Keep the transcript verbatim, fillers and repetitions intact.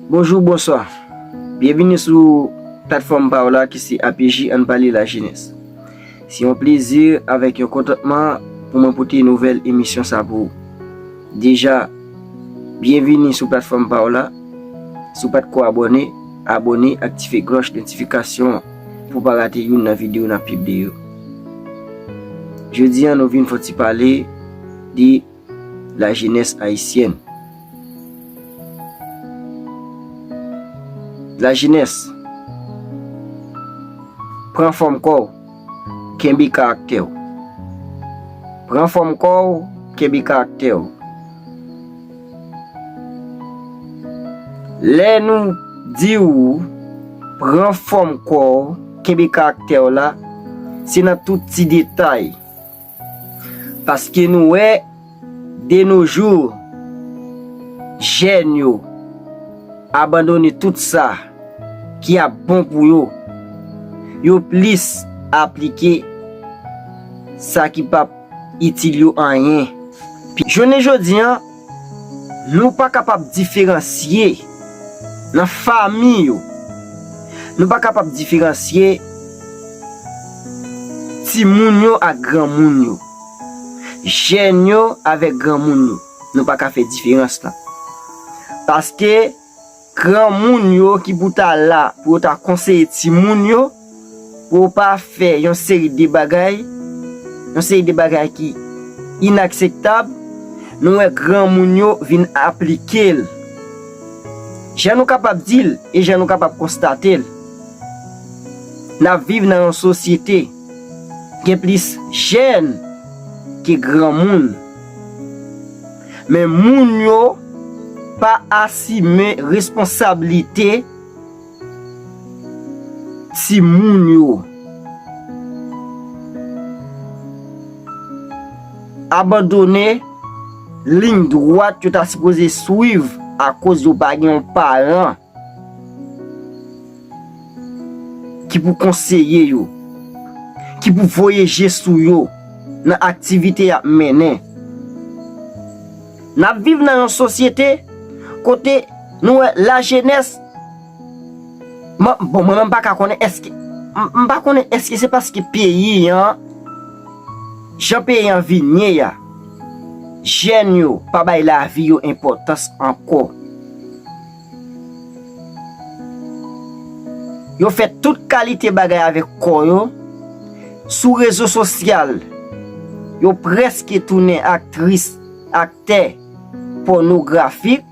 Bonjou, bonswa. Byenvini sou platfòm pa w la ki se A P J Ann Pale Lajenès. Se yon plezi avèk yon kontantman pou mwen pote nouvèl emisyon sa pou ou. Deja, byenvini sou platfòm pa w la. Si w pa t ko abòne, abòne, aktive klòch notifikasyon pou w pa rate youn nan videyo n ap pibliye yo. Jodi a, nou vin fè yon ti pale de lajenès ayisyèn. Lajenès, pran fòm kò w, kenbe karaktè w. Pran fòm kò w, kenbe karaktè w. Lè nou di w pran fòm kò w, kenbe karaktè w la, se nan tout ti detay. Paske nou wè, de nos jours, jèn yo abandone tout sa ki ap bon pou yo. Yo plis aplike sa ki p ap itil yo anyen. Jounen jodi a, nou pa kapab diferansye nan fanmi yo. Nou pa kapab diferansye timoun yo ak granmoun yo. Jèn yo avèk granmoun yo. Nou pa ka fè diferans lan. Paske granmoun yo ki pou ta la pou yo ta konseye timoun yo, pou yo pa fè yon seri de bagay, yon seri de bagay ki inakseptab, nou wè granmoun yo vin aplike l. Jan nou kapab di l e jan nou kapab konstate l, n ap viv nan yon sosyete gen plis jèn ke granmoun. Men moun yo pa asime responsablite timoun yo. Abandone liy dwat yo ta sipoze swiv akoz yo pa gen yon paran ki pou konseye yo, ki pou voye je sou yo nan aktivite y ap mennen. N ap viv nan yon sosyete kote nou wè lajenès, mwen, bon, mwen menm m pa ka konnen èske, m, m pa konnen èske se paske peyi an, jan peyi an vin ye a, jèn yo pa bay lavi yo enpòtans ankò. Yo fè tout kalite bagay avèk kò yo. Sou rezo sosyal, yo prèske tounen aktris, aktè pònografik.